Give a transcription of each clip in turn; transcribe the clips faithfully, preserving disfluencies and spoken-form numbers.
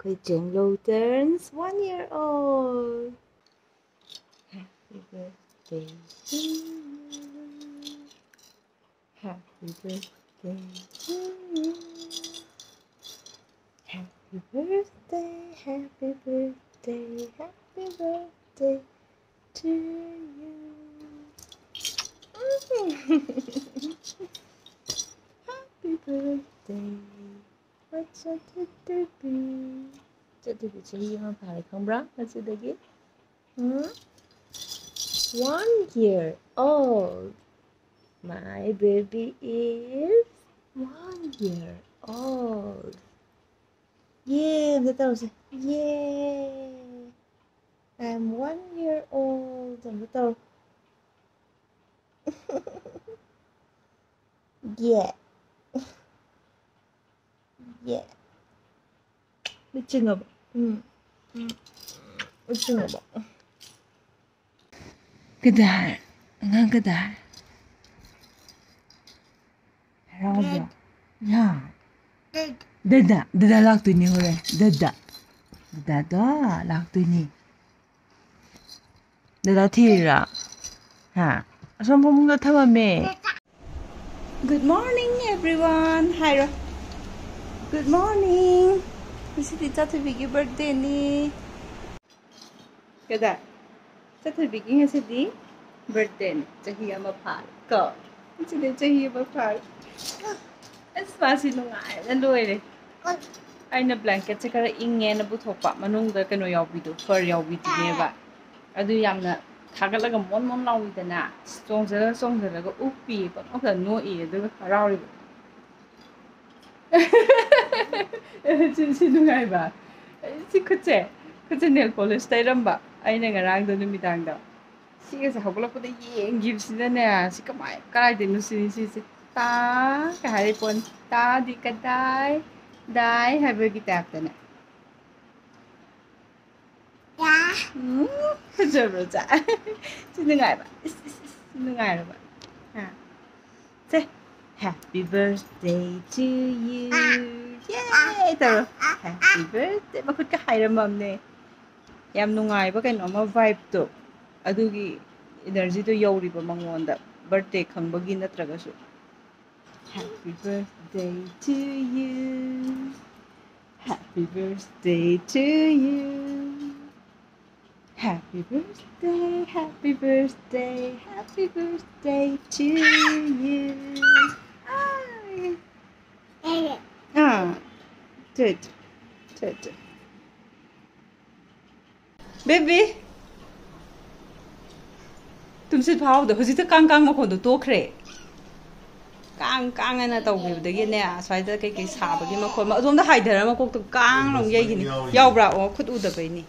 ꯑꯩꯈꯣꯏ ꯆꯦꯡꯂꯧ turns one year old. Happy birthday to you. Happy birthday to you. Happy birthday, happy birthday, happy birthday to you. Happy birthday. What's a to be? ꯆꯠꯇꯨꯕꯤ ꯆꯍꯤ ꯑꯃ ꯐꯥꯔꯦ, ꯈꯪꯕ꯭ꯔꯥ? ꯉꯁꯤꯗꯒꯤ ꯎꯝ? One year old. My baby is one year old. ꯌꯦ ꯑꯝꯇ ꯇꯧꯁꯦ. ꯌꯦ. I'm one year old. ꯑꯝꯇ ꯇꯧ. ꯌꯦ. ꯌꯦ. ꯃꯤꯠ ꯆꯤꯡꯉꯕꯣ? ꯎꯝ. ꯎꯝ. ꯃꯤꯠ ꯆꯤꯡꯉꯕꯣ? ꯀꯗꯥꯏ? ꯑꯉꯥꯡ ꯀꯗꯥꯏ? ꯍꯔꯥꯎꯕ꯭ꯔꯣ? ꯌꯥ. ꯗꯗꯥ, ꯗꯗꯥ ꯂꯥꯛꯇꯣꯏꯅꯤ ꯍꯣꯔꯦꯟ. ꯗꯗꯥ. ꯗꯗꯥꯗꯣ ꯂꯥꯛꯇꯣꯏꯅꯤ. ꯗꯗꯥ ꯊꯤꯔꯤꯔꯥ? ꯍꯥ? ꯑꯁꯣꯝ ꯐꯃꯨꯡꯗ ꯊꯝꯃꯝꯃꯦ. Good morning, everyone. ꯍꯥꯏꯔꯣ. Good morning. ꯉꯁꯤꯗꯤ ꯆꯥꯊꯣꯏꯕꯤꯒꯤ birthdayꯅꯤ. ꯀꯗꯥꯏ? ꯆꯥꯊꯣꯏꯕꯤꯒꯤ ꯉꯁꯤꯗꯤ birthdayꯅꯤ. ꯆꯍꯤ ꯑꯃ ꯐꯥꯔꯦ ꯀꯣ. ꯉꯁꯤꯗꯤ ꯆꯍꯤ ꯑꯃ ꯐꯥꯔꯦ. ꯑꯁ, ꯃꯥꯁꯤ ꯅꯨꯡꯉꯥꯏꯅ ꯂꯣꯏꯔꯦ. ꯑꯩꯅ blanketꯁꯦ ꯈꯔ ꯏꯪꯉꯦꯅ ꯄꯨꯊꯣꯛꯄ, ꯃꯅꯨꯡꯗ ꯀꯩꯅꯣ ꯌꯥꯎꯕꯤꯗꯣ, fur ꯌꯥꯎꯕꯤꯗꯨꯅꯦꯕ. ꯑꯗꯨ ꯌꯥꯝꯅ ꯊꯥꯒꯠꯂꯒ ꯃꯣꯟ ꯃꯣꯟ ꯂꯥꯎꯏꯗꯅ, ꯆꯣꯡꯁꯤꯜꯂ ꯆꯣꯡꯁꯤꯜꯂꯒ ꯎꯞꯄꯤ, ꯄꯪꯅꯣꯛꯇ ꯅꯣꯛꯏ, ꯑꯗꯨꯒ ꯍꯔꯥꯎꯔꯤꯕ. ꯁꯤ, ꯁꯤ ꯅꯨꯡꯉꯥꯏꯕ? ꯁꯤ ꯈꯨꯠꯁꯦ, ꯈꯨꯠꯁꯦ nail polish ꯇꯩꯔꯝꯕ ꯑꯩꯅ ꯉꯔꯥꯡꯗꯣ ꯅꯨꯃꯤꯗꯥꯡꯗ꯫ ꯁꯤꯒꯁꯦ ꯍꯧꯒꯠꯂꯛꯄꯗ ꯌꯦꯡꯈꯤꯕꯁꯤꯗꯅꯦ, ꯁꯤ ꯀꯃꯥꯏ, ꯀꯗꯥꯏꯗꯩꯅꯣ ꯁꯤꯅꯤ ꯁꯤꯁꯦ? ꯇꯥ ꯀꯩ ꯍꯥꯏꯔꯤ ꯄꯣꯠꯅꯤ? ꯇꯥꯗꯤ ꯀꯗꯥꯏ? ꯗꯥꯏ ꯍꯥꯏꯕꯒꯤ typeꯇꯅꯦ꯫ ꯎꯝ, ꯐꯖꯕ꯭ꯔꯣ, ꯆꯥ? ꯁꯤ ꯅꯨꯡꯉꯥꯏꯕ? ꯏꯁ, ꯏꯁ, ꯏꯁ, ꯅꯨꯡꯉꯥꯏꯔꯕ? ꯍꯥ? ꯁꯦ, Happy birthday to you. Yay! ꯇꯧꯔꯣ. Happy birthday. ꯃꯈꯨꯠꯀ ꯍꯥꯏꯔꯝꯃꯝꯅꯦ. ꯌꯥꯝ ꯅꯨꯡꯉꯥꯏꯕ ꯀꯩꯅꯣ ꯑꯃ vibeꯇꯣ, ꯑꯗꯨꯒꯤ energyꯗꯣ ꯌꯧꯔꯤꯕ ꯃꯉꯣꯟꯗ, birthday ꯈꯪꯕꯒꯤ ꯅꯠꯇ꯭ꯔꯒꯁꯨ. Happy birthday to you. Happy birthday to you. Happy birthday, happy birthday, happy birthday to you. Hi. Ah, good. Good. Baby. ꯇꯨꯝꯁꯤꯠ ꯐꯥꯍꯧꯗ꯫ ꯍꯧꯖꯤꯛꯇ ꯀꯥꯡ ꯀꯥꯡ ꯃꯈꯣꯟꯗꯣ ꯇꯣꯛꯈ꯭ꯔꯦ꯫ ꯀꯥꯡ ꯀꯥꯡ ꯍꯥꯏꯅ ꯇꯧꯈꯤꯕꯗꯒꯤꯅꯦ, ꯑꯁ꯭ꯋꯥꯏꯗ ꯀꯩꯀꯩ ꯁꯥꯕꯒꯤ ꯃꯈꯣꯟ, ꯑꯗꯣꯝꯗ ꯍꯥꯏꯊꯔ ꯃꯀꯣꯛꯇꯣ ꯀꯥꯡ ꯑꯃꯨꯛ ꯌꯩꯈꯤꯅꯤ꯫ ꯌꯥꯎꯕ꯭ꯔꯥ? ꯑꯣ, ꯈꯨꯠ ꯎꯗꯕꯩꯅꯤ꯫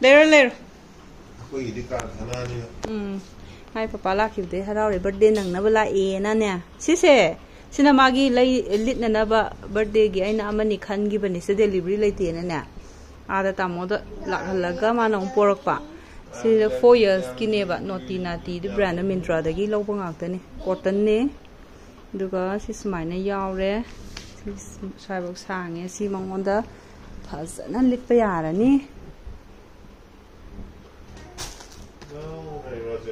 ꯂꯩꯔꯣ, ꯂꯩꯔꯣ꯫ ꯑꯩꯈꯣꯏꯒꯤꯗꯤ ꯀꯥꯔꯈꯥꯅꯥꯅꯤꯅ꯫ ꯎꯝ꯫ ꯃꯥꯏ ꯄꯄꯥ ꯂꯥꯛꯈꯤꯕꯗꯩ ꯍꯔꯥꯎꯔꯦ, birthday ꯅꯪꯅꯕ ꯂꯥꯛꯑꯦꯅꯅꯦ꯫ ꯁꯤꯁꯦ, ꯁꯤꯅ ꯃꯥꯒꯤ ꯂꯩ, ꯂꯤꯠꯅꯅꯕ birthdayꯒꯤ ꯑꯩꯅ ꯑꯃꯅꯤ ꯈꯟꯈꯤꯕꯅꯤ, ꯁꯤ delivery ꯂꯩꯇꯦꯅꯅꯦ꯫ ꯑꯥꯗ ꯇꯥꯃꯣꯗ ꯂꯥꯛꯍꯜꯂꯒ ꯃꯥꯅ ꯑꯃꯨꯛ ꯄꯣꯔꯛꯄ꯫ ꯁꯤꯗ four yearsꯀꯤꯅꯦꯕ, ꯅꯣꯇꯤ ꯅꯥꯇꯤꯗꯤ brandꯗ Myntraꯗꯒꯤ ꯂꯧꯕ ꯉꯥꯛꯇꯅꯤ, cottonꯅꯦ꯫ ꯑꯗꯨꯒ ꯁꯤ ꯁꯨꯃꯥꯏꯅ ꯌꯥꯎꯔꯦ꯫ ꯁꯤ ꯁ꯭ꯋꯥꯏꯐꯥꯎ ꯁꯥꯡꯉꯦ꯫ ꯁꯤ ꯃꯉꯣꯟꯗ ꯐꯖꯅ ꯂꯤꯠꯄ ꯌꯥꯔꯅꯤ꯫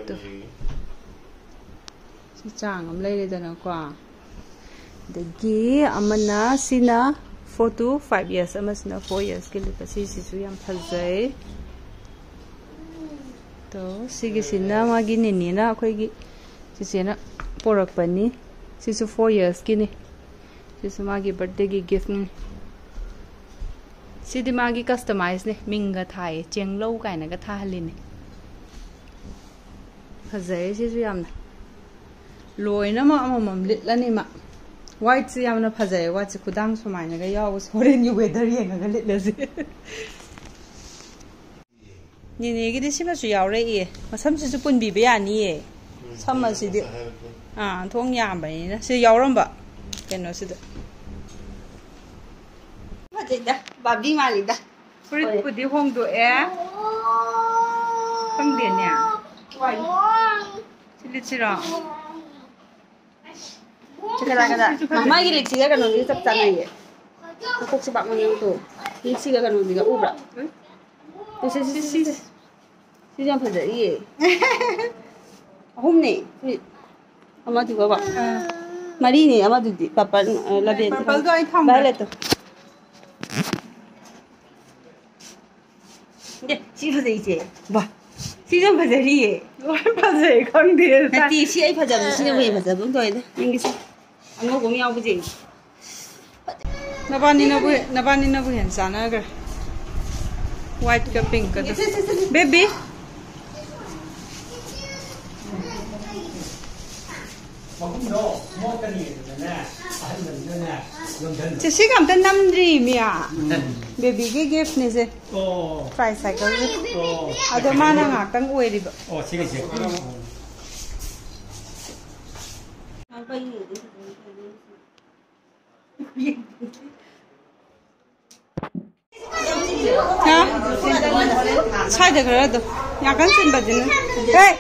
ꯇꯨ꯫ ꯁꯤ ꯆꯥꯡ ꯑꯃ ꯂꯩꯔꯦꯗꯅꯀꯣ꯫ ꯑꯗꯒꯤ ꯑꯃꯅ ꯁꯤꯅ four to five years, ꯑꯃꯁꯤꯅ four yearsꯀꯤ ꯂꯤꯠꯄ꯫ ꯁꯤꯁꯤꯁꯨ ꯌꯥꯝ ꯐꯖꯩ꯫ ꯇꯣ, ꯁꯤꯒꯤꯁꯤꯅ ꯃꯥꯒꯤ ꯅꯦꯅꯦꯅ, ꯑꯩꯈꯣꯏꯒꯤ ꯆꯤꯆꯦꯅ ꯄꯣꯔꯛꯄꯅꯤ꯫ ꯁꯤꯁꯨ four yearsꯀꯤꯅꯤ꯫ ꯁꯤꯁꯨ ꯃꯥꯒꯤ birthdayꯒꯤ giftꯅꯤ꯫ ꯁꯤꯗꯤ ꯃꯥꯒꯤ customizeꯅꯦ, ꯃꯤꯡꯒ ꯊꯥꯏꯌꯦ, ꯆꯦꯡꯂꯧ ꯀꯥꯏꯅꯒ ꯊꯥꯍꯜꯂꯤꯅꯦ꯫ ꯐꯖꯩ ꯁꯤꯁꯨ ꯌꯥꯝꯅ꯫ ꯂꯣꯏꯅꯃꯛ ꯑꯃꯃꯝ ꯂꯤꯠꯂꯅꯤ ꯃꯥ꯫ Whiteꯁꯦ ꯌꯥꯝꯅ ꯐꯖꯩ, whiteꯁꯦ ꯈꯨꯗꯥꯡ ꯁꯨꯃꯥꯏꯅꯒ ꯌꯥꯎꯕꯁꯦ꯫ ꯍꯣꯔꯦꯟꯒꯤ weather ꯌꯦꯡꯉꯒ ꯂꯤꯠꯂꯁꯦ꯫ ꯅꯦꯅꯦꯒꯤꯗꯤ ꯁꯤꯃꯁꯨ ꯌꯥꯎꯔꯛꯏꯌꯦ꯫ ꯃꯁꯝꯁꯤꯁꯨ ꯄꯨꯟꯕꯤꯕ ꯌꯥꯅꯤꯌꯦ꯫ ꯁꯝ ꯑꯁꯤꯗꯤ, ꯑꯥ, ꯊꯣꯡ ꯌꯥꯝꯕꯅꯤꯅ꯫ ꯁꯤ ꯌꯥꯎꯔꯝꯕ ꯀꯩꯅꯣꯁꯤꯗ꯫ ꯐꯖꯩꯗ, ꯕꯥꯔꯕꯤ ꯃꯥꯜꯂꯤꯗ꯫ ꯐꯨꯔꯤꯠꯄꯨꯗꯤ ꯍꯣꯡꯗꯣꯛꯑꯦ꯫ ꯈꯪꯗꯦꯅꯦ꯫ ꯁꯤ ꯂꯤꯠꯁꯤꯔꯣ? ꯀꯅꯥ ꯀꯅꯥ? ꯃꯥꯒꯤ ꯂꯤꯛꯁꯤꯒ ꯀꯩꯅꯣꯁꯤꯒ ꯆꯞ ꯆꯥꯟꯅꯩꯌꯦ꯫ ꯃꯀꯣꯛꯁꯦ ꯄꯥꯛ ꯃꯅꯤꯡ ꯇꯣ꯫ ꯂꯤꯛꯁꯤꯒ ꯀꯩꯅꯣꯁꯤꯒ ꯎꯕ꯭ꯔꯥ? ꯎꯝ? ꯁꯤ, ꯁꯤ, ꯁꯤ, ꯁꯤ, ꯁꯤ꯫ ꯁꯤꯁꯨ ꯌꯥꯝ ꯐꯖꯔꯤꯌꯦ꯫ ꯑꯍꯨꯝꯅꯦ꯫ ꯁꯤ ꯑꯃꯗꯨꯒ ꯀꯣ꯫ ꯑꯥ꯫ ꯃꯔꯤꯅꯦ ꯑꯃꯗꯨꯗꯤ꯫ Purple, ꯑ, lavender꯫ Purple ꯗꯣ ꯑꯩ ꯊꯝꯒꯦ꯫ Violet ꯇꯣ꯫ ꯑꯦ, ꯁꯤ ꯐꯖꯩꯁꯦ꯫ ꯋꯥ, ꯁꯤꯁꯨ ꯌꯥꯝ ꯐꯖꯔꯤꯌꯦ꯫ ꯂꯣꯏ ꯐꯖꯩ, ꯈꯪꯗꯦ꯫ ꯅꯠꯇꯦ, ꯁꯤ ꯑꯩ ꯐꯖꯕꯅꯤ, ꯁꯤꯅꯕꯨ ꯍꯦꯟꯅ ꯐꯖꯕ ꯑꯃ ꯇꯧꯋꯦꯗ꯫ ꯌꯦꯡꯒꯦꯁꯦ꯫ ꯑꯉꯧꯕ ꯑꯃ ꯌꯥꯎꯕꯁꯦ꯫ ꯅꯕꯥꯅꯤꯅꯕꯨ ꯍꯦ-, ꯅꯕꯥꯅꯤꯅꯕꯨ ꯍꯦꯟꯅ ꯆꯥꯟꯅꯈ꯭ꯔꯦ꯫ White ꯀ pink ꯀꯗꯣ꯫ Baby꯫ ꯃꯈꯨꯝꯗꯣ ꯃꯣꯠꯀꯅꯤ ꯑꯗꯨꯗꯅꯦ, ꯑꯍꯟꯕꯅꯤꯅꯅꯦ, ꯌꯣꯝꯁꯤꯟꯕ꯫ ꯆꯦ, ꯁꯤꯒ ꯑꯝꯇ ꯅꯝꯗ꯭ꯔꯤ, ꯃꯤꯌꯥ꯫ ꯎꯝ꯫ Baby ꯒꯤ gift ꯅꯤꯁꯦ꯫ ꯑꯣ꯫ Tricycle ꯁꯦ꯫ ꯑꯣ꯫ ꯑꯗꯣ ꯃꯥꯅ ꯉꯥꯛꯇꯪ ꯑꯣꯏꯔꯤꯕ꯫ ꯑꯣ, ꯁꯤꯒꯤꯁꯦ꯫ ꯍꯥ? ꯁ꯭ꯋꯥꯏꯗ ꯈꯔ ꯑꯗꯨꯝ꯫ ꯌꯥꯝ ꯀꯟꯅ ꯆꯤꯟꯕꯗꯤ ꯅꯠꯇꯦ꯫ ꯑꯦ!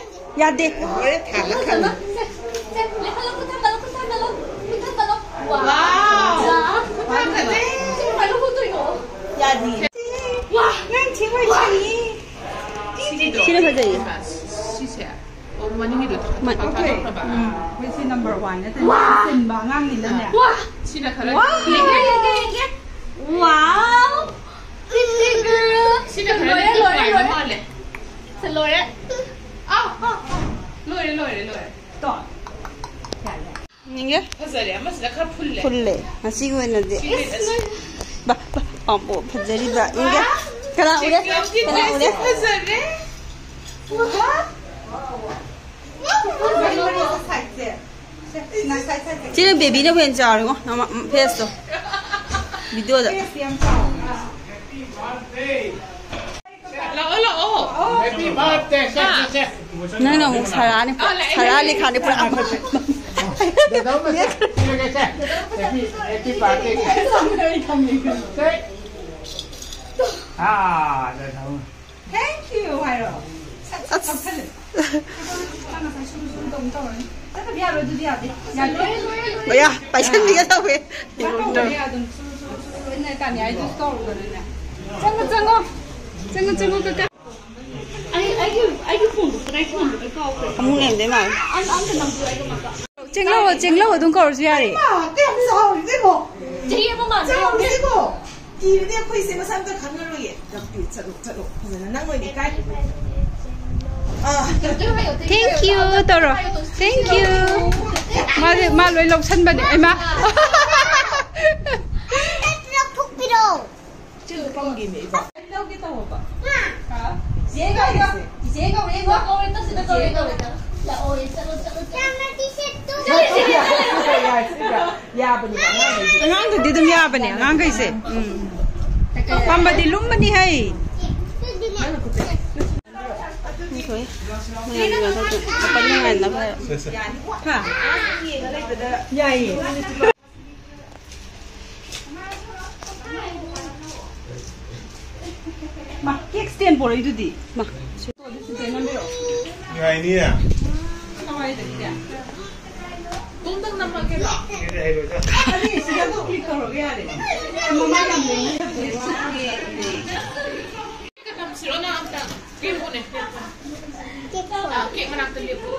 ꯌꯥꯗꯦ꯫ ꯍꯣꯔꯦꯟ ꯊꯥꯜꯂ ꯈꯪꯅꯤ꯫ ꯋꯥꯎ! ꯌꯥꯗꯤꯌꯦ꯫ ꯋꯥ! ꯅꯪ ꯊꯤ ꯑꯣꯏ ꯁꯤꯅꯤ꯫ ꯁꯤꯅ ꯐꯖꯩꯌꯦ꯫ ꯁꯤꯁꯦ? ꯑꯣ, ꯃꯅꯤꯡꯒꯤꯗꯣ ꯃ-, ꯊꯥꯗꯣꯛꯈ꯭ꯔꯕ? ꯎꯝ, ꯑꯩꯈꯣꯏ ꯁꯤ number one ꯅꯠꯇꯦ, ꯋꯥ! ꯆꯤꯟꯕ ꯑꯉꯥꯡꯅꯤꯅꯅꯦ꯫ ꯋꯥ! ꯁꯤꯅ ꯈꯔ ꯋꯥ! ꯌꯦꯡꯒꯦ, ꯌꯦꯡꯒꯦ, ꯌꯦꯡꯒꯦ꯫ Wow! Pretty girl! ꯁꯤꯅ ꯈꯔ ꯂꯣꯏꯔꯦ, ꯂꯣꯏꯔꯦ, ꯅꯨꯡꯉꯥꯏꯕ ꯂꯣꯏꯔꯦ꯫ ꯃꯥꯜꯂꯦ꯫ ꯁꯤ ꯂꯣꯏꯔꯦ꯫ ꯑꯥ, ꯑꯥ, ꯑꯥ꯫ ꯂꯣꯏꯔꯦ, ꯂꯣꯏꯔꯦ, ꯂꯣꯏꯔꯦ꯫ ꯇꯣ꯫ ꯌꯥꯔꯦ꯫ ꯌꯦꯡꯒꯦ꯫ ꯐꯖꯔꯦ, ꯑꯃꯁꯤꯅ ꯈꯔ ꯐꯨꯜꯂꯦ꯫ ꯐꯨꯜꯂꯦ, ꯉꯁꯤꯒꯤ ꯑꯣꯏꯅꯗꯤ꯫ ꯁꯤ ꯑꯁ, ꯂꯩ-, ꯕꯥ, ꯕꯥ, ꯑꯝꯕꯣ, ꯐꯖꯔꯤꯕ꯫ ꯌꯦꯡꯒꯦ꯫ ꯋꯥ! ꯀꯅꯥ ꯎꯔꯦ? ꯆꯤꯡꯒꯤ ꯀꯅꯥ ꯎꯔꯦ? ꯗ꯭ꯔꯦꯁꯁꯦ ꯐꯖꯔꯦ꯫ ꯋꯥ! ꯁꯥꯏꯠꯁꯦ꯫ ꯁꯦ, ꯅꯪ ꯁꯥꯏꯠ, ꯁꯥꯏꯠꯁꯦ꯫ ꯁꯤꯅ baby ꯅꯕꯨ ꯍꯦꯟꯅ ꯆꯥꯎꯔꯦꯉꯣ, ꯅꯃ-, ꯐꯦꯁꯇꯣ꯫ Video ꯗ꯫ ꯐꯦꯁ ꯌꯥꯝ ꯆꯥꯎꯔꯦ꯫ ꯂꯥꯛꯑꯣ, ꯂꯥꯛꯑꯣ꯫ Happy birthday, ꯁꯦ, ꯍꯥ꯫ ꯁꯦ, ꯁꯦ꯫ ꯅꯪꯅ ꯑꯃꯨꯛ ꯁꯥꯔꯥꯅꯤ, ꯑꯥ, ꯂꯥꯛꯑꯦ, ꯁꯥꯔꯥ ꯂꯥꯛꯑꯦ, ꯂꯤꯈꯥꯅꯤ ꯄꯨꯔꯥ꯫ ꯗꯗꯥꯎꯅ ꯁꯦ, ꯁꯤꯔꯒꯦ, ꯁꯦ꯫ Happy, happy birthday꯫ Say. Ah, ꯗꯗꯥꯎ꯫ Thank you ꯍꯥꯏꯔꯣ꯫ ꯁꯠ, ꯁꯠ ꯑꯁ꯫ ꯀꯛꯊꯠꯂꯨ꯫ ꯅꯪ ꯉꯁꯥꯏ ꯁꯨꯔꯨ ꯁꯨꯔꯨ ꯇꯧꯅ ꯇꯧꯔꯅꯤ꯫ ꯌꯥꯔꯣꯏ, ꯑꯗꯨꯗꯤ ꯌꯥꯗꯦ꯫ ꯌꯥꯗꯦ꯫ ꯃꯌꯥ ꯄꯥꯏꯁꯟꯕꯤꯒꯦ ꯇꯧꯋꯦ꯫ ꯌꯦꯔꯨꯝꯗꯣ꯫ ꯑꯗꯨꯝ ꯁꯨꯔꯨ ꯁꯨꯔꯨ ꯁꯨꯔꯨ ꯂꯣꯏꯅ ꯇꯥꯅꯤ꯫ ꯑꯩ ꯖꯨꯁ ꯇꯧꯔꯨꯕꯅꯤꯅꯦ꯫ ꯆꯪꯉꯣ, ꯆꯪꯉꯣ꯫ ꯆꯪꯉꯣ, ꯆꯪꯉꯣ, ꯀꯀꯥ꯫ ꯑꯩ, ꯑꯩꯒꯤ, ꯑꯩꯒꯤ ꯐꯣꯟꯗꯣ ꯀꯗꯥꯏ ꯊꯝꯕꯅꯣ? ꯑꯩ ꯀꯥꯎꯈ꯭ꯔꯦ꯫ ꯑꯃꯨꯛ ꯂꯩꯔꯝꯗꯣꯏ ꯃꯥꯜꯂꯦ꯫ ꯑꯝ-, ꯑꯝꯇ ꯅꯝꯕꯤꯌꯨ, ꯑꯩ ꯀꯃꯥꯏꯅ ꯆꯦꯡꯂꯧ, ꯆꯦꯡꯂꯧ ꯑꯗꯨꯝ ꯀꯧꯔꯁꯨ ꯌꯥꯔꯦ꯫ ꯏꯃꯥ, ꯀꯌꯥꯝ ꯆꯥꯎꯔꯤꯒꯦ ꯌꯦꯡꯉꯣ꯫ ꯆꯍꯤ ꯑꯃ ꯃꯥꯟꯕ ꯆꯥꯎꯔꯤꯁꯤꯕꯣ꯫ ꯀꯤꯔꯗꯤ ꯑꯩꯈꯣꯏꯁꯦ ꯃꯁꯥ ꯑꯝꯇ ꯈꯪꯉꯔꯣꯏꯌꯦ꯫ ꯆꯠꯂꯣ, ꯆꯠꯂꯣ, ꯆꯠꯂꯣ꯫ ꯐꯖꯅ ꯅꯪ ꯑꯣꯏꯅ ꯏꯀꯥꯏ꯫ ꯑꯥ꯫ Thank you ꯍꯥꯏꯌꯣ, thank you Thank ꯍꯥꯏꯌꯣ꯫ You ꯇꯧꯔꯣ꯫ Thank you꯫ ꯃꯥꯗꯤ, ꯃꯥ ꯂꯣꯏ ꯂꯧꯁꯟꯕꯅꯦ꯫ ꯏꯃꯥ꯫ ꯂꯧꯊꯣꯛꯄꯤꯔꯣ꯫ ꯆꯦ ꯄꯝꯒꯤꯅꯦ ꯏꯕꯥ꯫ ꯂꯧꯒꯦ ꯇꯧꯕ꯫ ꯍꯥ? ꯆꯦ ꯀꯧꯔꯦ, ꯆꯦ ꯀꯧꯔꯦ, ꯏꯕꯥ꯫ ꯀꯧꯔꯦ, ꯇꯧꯁꯤꯗ ꯀꯧꯔꯦ, ꯀꯧꯔꯦ꯫ ꯂꯥꯛꯑꯣ, ꯆꯠꯂꯣ, ꯆꯠꯂꯣ, ꯆꯠꯂꯣ꯫ ꯌꯥꯕꯅꯦ, ꯑꯉꯥꯡꯈꯩꯗꯤ꯫ ꯑꯉꯥꯡꯗꯨꯗꯤ ꯑꯗꯨꯝ ꯌꯥꯕꯅꯦ, ꯑꯉꯥꯡꯈꯩꯁꯦ꯫ ꯎꯝ꯫ ꯄꯝꯕꯗꯤ ꯂꯨꯝꯕꯅꯤ ꯍꯩ꯫ ꯅꯪꯅ ꯈꯨꯠꯇ ꯂꯨꯄꯥ ꯅꯨꯡꯉꯥꯏꯅꯕ꯫ ꯍꯥ? ꯌꯥꯏꯌꯦ꯫ ꯃꯥ, ꯀꯦꯛ ꯁ꯭ꯇꯦꯟ ꯄꯣꯔꯛꯏꯗꯨꯗꯤ꯫ ꯃꯥ꯫ ꯌꯥꯏꯅꯤꯌꯦ꯫ ꯀꯃꯥꯏꯅ ꯇꯧꯔꯤꯒꯦ? ꯄꯨꯡꯗꯪ ꯅꯝꯃꯛꯀꯦꯔꯣ? ꯑꯗꯨꯗꯤ ꯁꯤꯗ ꯑꯗꯨꯝ click ꯇꯧꯔꯒ ꯌꯥꯔꯦ꯫ ꯃꯃꯥꯏ ꯌꯥꯝ ꯂꯦꯡꯉꯦ꯫ ꯀꯦꯛ ꯅꯝꯁꯤꯔꯣ ꯅꯪ ꯑꯝꯇ? ꯂꯦꯞꯄꯨꯅꯦ, ꯂꯦꯞꯄꯨꯅꯦ꯫ ꯑꯥ, ꯀꯦꯛ ꯃꯅꯥꯛꯇ ꯂꯦꯞꯄꯨ꯫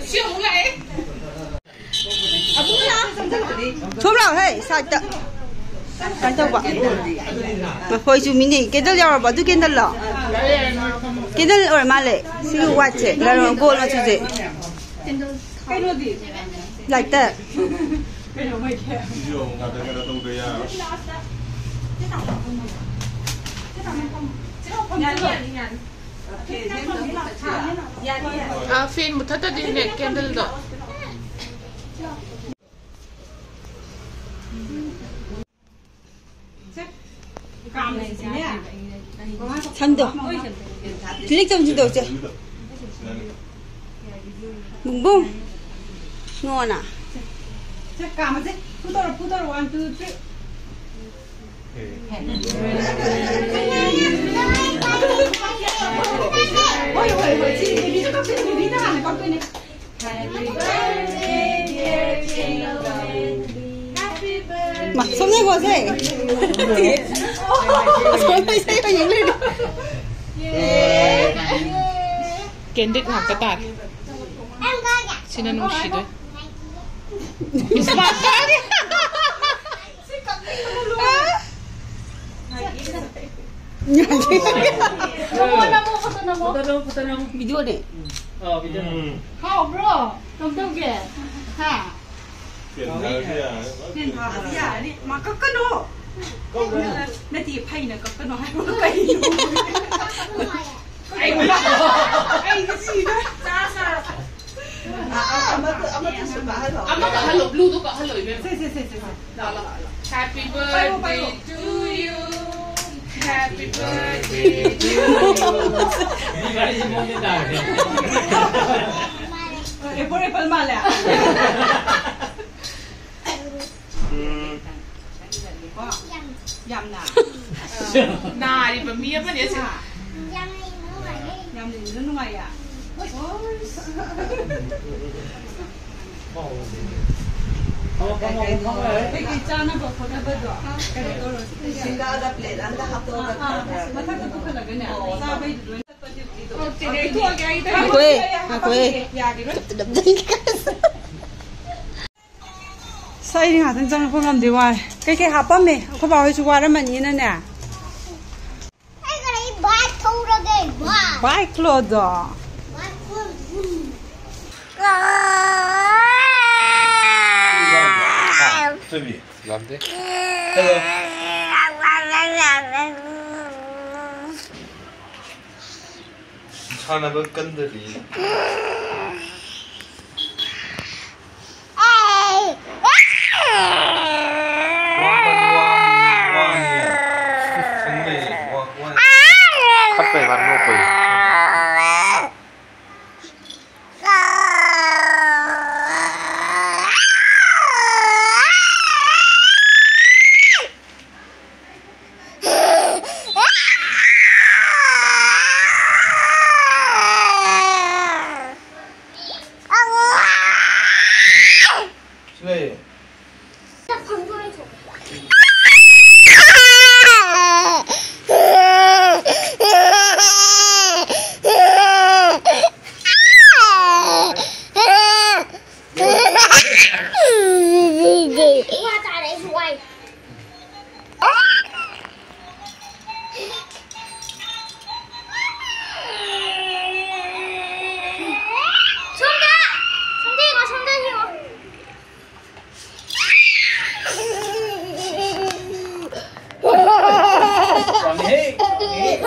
ꯁꯤ ꯑꯃꯨꯛ ꯂꯥꯛꯑꯦ꯫ ꯊꯣꯛꯂꯛꯑꯣ ꯍꯦ, ꯁꯥꯏꯠꯇ꯫ ꯀꯩꯅꯣ ꯇꯧꯕ꯫ ꯍꯣꯏ, ꯆꯨꯝꯃꯤꯅꯦ꯫ ꯀꯦꯟꯗꯜ ꯌꯥꯎꯔꯕ? ꯑꯗꯨ ꯀꯦꯟꯗꯜꯂꯣ? ꯀꯦꯟꯗꯜ ꯑꯣꯏꯔ ꯃꯥꯜꯂꯦ꯫ ꯁꯤꯒꯤ ꯋꯥꯏꯠꯁꯦ, ꯒꯣꯜ ꯃꯆꯨꯁꯦ꯫ ꯂꯥꯏꯠꯇ꯫ ꯁꯤꯁꯨ ꯑꯃꯨꯛ ꯉꯥꯛꯇ ꯀꯩꯅꯣ ꯇꯧꯗ ꯌꯥꯔꯣꯏ꯫ ꯑꯥ, ꯐꯦꯟ ꯃꯨꯊꯠꯇꯗꯤꯅꯦ, ꯀꯦꯟꯗꯜꯗꯣ꯫ ꯁꯝꯗꯣ꯫ ꯀ꯭ꯂꯤꯛ ꯇꯧꯁꯤ ꯇꯧꯁꯦ꯫ ꯕꯨꯡꯕꯨꯡ꯫ ꯅꯣꯅ꯫ ꯁꯦ, ꯀꯥꯝꯃꯁꯦ꯫ ꯐꯨ ꯇꯧꯔꯣ, ꯐꯨ ꯇꯧꯔꯣ, one, two, three꯫ ꯍꯣꯏ, ꯍꯣꯏ, ꯍꯣꯏ꯫ ꯁꯤ ꯕꯦꯕꯤꯁꯨ ꯀꯞꯇꯣꯏꯅꯦ, ꯕꯦꯕꯤꯅ ꯍꯥꯟꯅ ꯀꯞꯇꯣꯏꯅꯦ꯫ ꯃꯥ, ꯁꯣꯝꯗ ꯌꯦꯡꯉꯣꯁꯦ꯫ ꯁꯣꯝꯗ ꯏꯁꯩ ꯑꯣꯏꯅ ꯌꯦꯡ ꯂꯩꯔꯦ꯫ Candid ꯉꯥꯛꯇ ꯇꯥꯔꯦ꯫ ꯁꯤꯅ ꯅꯨꯡꯁꯤꯗꯣꯏ꯫ Smart ꯇꯥꯔꯦ꯫ ꯅꯃꯣ, ꯅꯃꯣ, ꯐꯣꯇꯣ ꯅꯃꯣ꯫ ꯐꯣꯇꯣ ꯅꯃꯣ, ꯐꯣꯇꯣ ꯅꯃꯣ꯫ ꯚꯤꯗꯤꯑꯣꯅꯦ꯫ ꯑꯥ, ꯚꯤꯗꯤꯑꯣ꯫ ꯎꯝ꯫ ꯍꯥꯎꯕ꯭ꯔꯣ? ꯀꯝꯗꯧꯒꯦ? ꯍꯥ? ꯐꯦꯟ ꯊꯥꯔꯁꯨ ꯌꯥꯔꯅꯤ꯫ ꯐꯦꯟ ꯊꯥꯔꯁꯨ ꯌꯥꯔꯅꯤ꯫ ꯃꯥ ꯀꯛꯀꯅꯣ꯫ ꯀꯛꯀꯅꯣ꯫ ꯅꯠꯇꯦ, ꯐꯩꯅ ꯀꯛꯀꯅꯣ ꯍꯥꯏꯕ ꯀꯩꯅꯣ? ꯑꯩ, ꯑꯩꯗꯤ ꯁꯤꯔꯦ꯫ ꯆꯥ, ꯆꯥ꯫ ꯑ, ꯑ, ꯑꯃꯗꯨ, ꯑꯃꯗꯨꯁꯨ ꯀꯛꯍꯜꯂꯣ꯫ ꯑꯃ ꯀꯛꯍꯜꯂꯣ, blue ꯗꯣ ꯀꯛꯍꯜꯂꯣ, ꯏꯕꯦꯝꯃ꯫ ꯁꯦ, ꯁꯦ, ꯁꯦ, ꯁꯦ, ꯁꯦ꯫ ꯂꯥꯛꯑꯣ, ꯂꯥꯛꯑꯣ, ꯂꯥꯛꯑꯣ꯫ Happy ꯄꯥꯏꯔꯣ, ꯄꯥꯏꯔꯣ꯫ Birthday to you. Happy birthday to you. ꯃꯤ ꯋꯥꯔꯤꯁꯦ ꯃꯑꯣꯡ ꯇꯥꯔꯦ꯫ ꯑꯦꯄꯜ, ꯑꯦꯄꯜ ꯃꯥꯜꯂꯦ꯫ ꯎꯝ꯫ ꯀꯣ? ꯌꯥꯝꯅ꯫ ꯅꯥꯔꯤꯕ ꯃꯤ ꯑꯃꯅꯦ ꯑꯁꯦ꯫ ꯌꯥꯝꯅ ꯏꯪꯕ ꯅꯨꯡꯉꯥꯏꯌꯦ꯫ ꯌꯥꯝꯅ ꯏꯪꯕ ꯅꯨꯡꯉꯥꯏꯌꯦ? ꯀꯩꯀꯩ ꯆꯥꯅꯕ ꯈꯣꯠꯅꯕꯗꯣ? ꯀꯩꯅꯣ ꯇꯧꯔꯣ꯫ ꯁꯤꯡꯒꯥꯗ ꯄ꯭ꯂꯦꯠ ꯑꯝꯗ ꯍꯥꯞꯇꯣꯛꯑꯒ ꯑꯥ, ꯑꯥ, ꯊꯝꯕ꯭ꯔꯥ? ꯃꯊꯛꯇ ꯄꯨꯈꯠꯂꯒꯅꯦ, ꯑꯣ꯫ ꯆꯥꯕꯩꯗꯨ ꯂꯣꯏꯅ ꯆꯠꯄꯗꯤ ꯎꯗ꯭ꯔꯤꯗꯣ꯫ ꯑꯣ, ꯆꯦ, ꯂꯩꯊꯣꯛꯑꯒꯦ, ꯑꯩ ꯇꯧꯔꯒꯦ꯫ ꯉꯥꯏꯈꯣꯍꯦ, ꯉꯥꯏꯈꯣꯍꯦ꯫ ꯌꯥꯒꯤꯔꯣꯏ꯫ ꯑꯁ, ꯑꯩꯗꯤ ꯉꯥꯛꯇꯪ ꯆꯪꯉꯛꯄ ꯉꯝꯗꯦ, ꯋꯥꯔꯦ꯫ ꯀꯩꯀꯩ ꯍꯥꯞꯄꯝꯃꯦ? ꯑꯩꯈꯣꯏ ꯕꯥ ꯍꯣꯏꯁꯨ ꯋꯥꯔꯝꯃꯅꯤꯅꯅꯦ꯫ ꯑꯩ ꯒꯥꯔꯤ ꯕꯥꯏꯛ ꯊꯧꯔꯒꯦ, ꯕꯥꯏꯛ꯫ ꯕꯥꯏꯛꯂꯣ ꯑꯗꯣ? ꯕꯥꯏꯛ ꯊꯧꯔꯒꯦ꯫ ꯂꯥꯝꯗꯦ꯫ ꯁꯥꯟꯅꯕ ꯀꯟꯗꯔꯤ꯫ ꯋꯥ ꯀꯟ ꯋꯥ ꯋꯥꯅꯤ꯫ ꯁꯪ ꯂꯩꯌꯦ꯫ ꯋꯥ ꯋꯥ꯫ ꯈꯠꯄꯩ ꯋꯥ ꯅꯣꯛꯄꯩ꯫ ꯌꯥꯝꯃꯦꯍꯦ, ꯌꯥꯝꯃꯦꯍꯦ꯫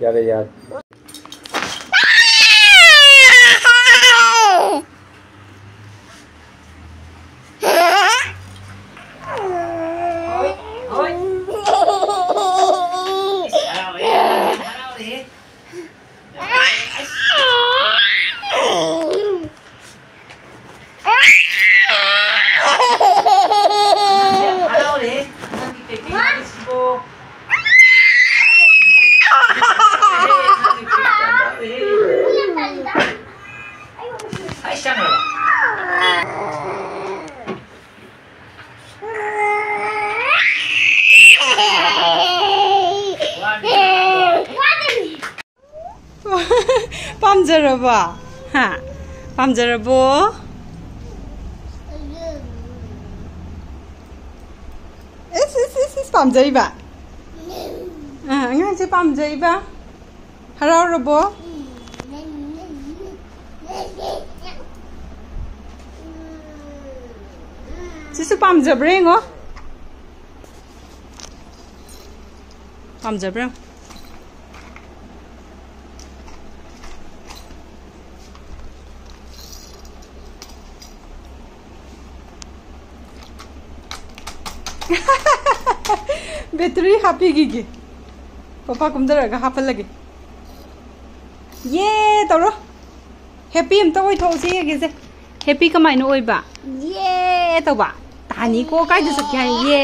ꯌꯥꯔꯦ, ꯌꯥꯔꯦ꯫ ꯄꯥꯝꯖꯔꯕꯣ? ꯍꯥ? ꯄꯥꯝꯖꯔꯕꯣ? ꯏꯁ, ꯏꯁ, ꯏꯁ, ꯏꯁ, ꯄꯥꯝꯖꯔꯤꯕ? ꯑꯥ, ꯑꯉꯥꯡꯁꯦ ꯄꯥꯝꯖꯩꯕ? ꯍꯔꯥꯎꯔꯕꯣ? ꯁꯤꯁꯨ ꯄꯥꯝꯖꯕ꯭ꯔꯥ ꯌꯦꯡꯉꯣ꯫ ꯄꯥꯝꯖꯕ꯭ꯔꯥ? ꯕꯦꯇꯔꯤ ꯍꯥꯞꯄꯤꯈꯤꯒꯦ꯫ ꯄꯄꯥ ꯀꯨꯝꯊꯔꯒ ꯍꯥꯞꯍꯜꯂꯒꯦ꯫ ꯌꯦ ꯇꯧꯔꯣ꯫ ꯍꯦꯄꯤ ꯑꯝꯇ ꯑꯣꯏꯊꯣꯛꯎꯁꯤ ꯌꯦꯡꯒꯦꯁꯦ꯫ ꯍꯦꯄꯤ ꯀꯃꯥꯏꯅ ꯑꯣꯏꯕ? ꯌꯦ ꯇꯧꯕ꯫ ꯇꯥꯅꯤꯀꯣ, ꯀꯥꯏꯗ ꯆꯠꯀꯦ ꯍꯥꯏ? ꯌꯦ꯫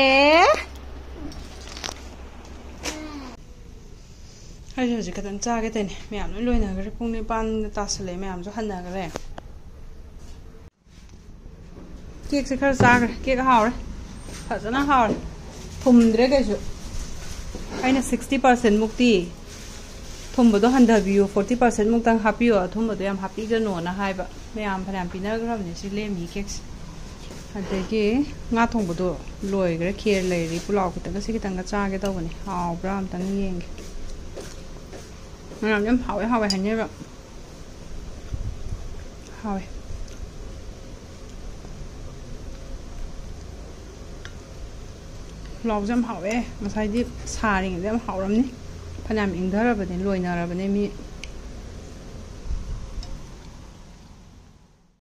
ꯑꯩꯁꯨ ꯍꯧꯖꯤꯛ ꯈꯛꯇꯪ ꯆꯥꯒꯦ ꯇꯧꯅꯦ꯫ ꯃꯌꯥꯝ ꯂꯣꯏ ꯂꯣꯏꯅꯈ꯭ꯔꯦ꯫ ꯄꯨꯡ ꯅꯤꯄꯥꯟ ꯇꯥꯁꯜꯂꯛꯑꯦ꯫ ꯃꯌꯥꯝꯁꯨ ꯍꯟꯅꯈ꯭ꯔꯦ꯫ ꯀꯦꯛꯁꯦ ꯈꯔ ꯆꯥꯈ꯭ꯔꯦ꯫ ꯀꯦꯛ ꯍꯥꯎꯔꯦ꯫ ꯐꯖꯅ ꯍꯥꯎꯔꯦ꯫ ꯊꯨꯝꯗ꯭ꯔꯦ ꯀꯩꯁꯨ꯫ ꯑꯩꯅ ꯁꯤꯛꯁꯇꯤ ꯄꯥꯔꯁꯦꯟ ꯃꯨꯛꯇꯤ ꯊꯨꯝꯕꯗꯣ ꯍꯟꯊꯕꯤꯌꯨ, ꯐꯣꯔꯇꯤ ꯄꯥꯔꯁꯦꯟ ꯃꯨꯛꯇꯪ ꯍꯥꯞꯄꯤꯌꯨ, ꯑꯊꯨꯝꯕꯗꯣ ꯌꯥꯝ ꯍꯥꯞꯄꯤꯒꯅꯣꯅ ꯍꯥꯏꯕ꯫ ꯃꯌꯥꯝ ꯐꯅꯌꯥꯝ ꯄꯤꯅꯈ꯭ꯔꯕꯅꯦ ꯁꯤ ꯂꯦꯝꯃꯤ ꯀꯦꯛꯁꯦ꯫ ꯑꯗꯒꯤ ꯉꯥ ꯊꯣꯡꯕꯗꯣ ꯂꯣꯏꯈ꯭ꯔꯦ, ꯈꯦꯔ ꯂꯩꯔꯤ, ꯄꯨꯂꯥꯎ ꯈꯤꯇꯪꯒ ꯁꯤ ꯈꯤꯇꯪꯒ ꯆꯥꯒꯦ ꯇꯧꯕꯅꯦ꯫ ꯍꯥꯎꯕ꯭ꯔꯥ ꯑꯝꯇꯪ ꯌꯦꯡꯒꯦ꯫ ꯃꯌꯥꯝ ꯌꯥꯝ ꯍꯥꯎꯋꯦ ꯍꯥꯎꯋꯦ ꯍꯥꯏꯅꯩꯕ꯫ ꯍꯥꯎꯋꯦ꯫ ꯄꯨꯂꯥꯎꯁꯦ ꯌꯥꯝ ꯍꯥꯎꯋꯦ꯫ ꯉꯁꯥꯏꯗꯤ ꯁꯥꯔꯤꯉꯩꯗ ꯌꯥꯝ ꯍꯥꯎꯔꯝꯅꯤ꯫ ꯐꯅꯌꯥꯝ ꯏꯪꯊꯔꯕꯅꯦ, ꯂꯣꯏꯅꯔꯕꯅꯦ ꯃꯤ꯫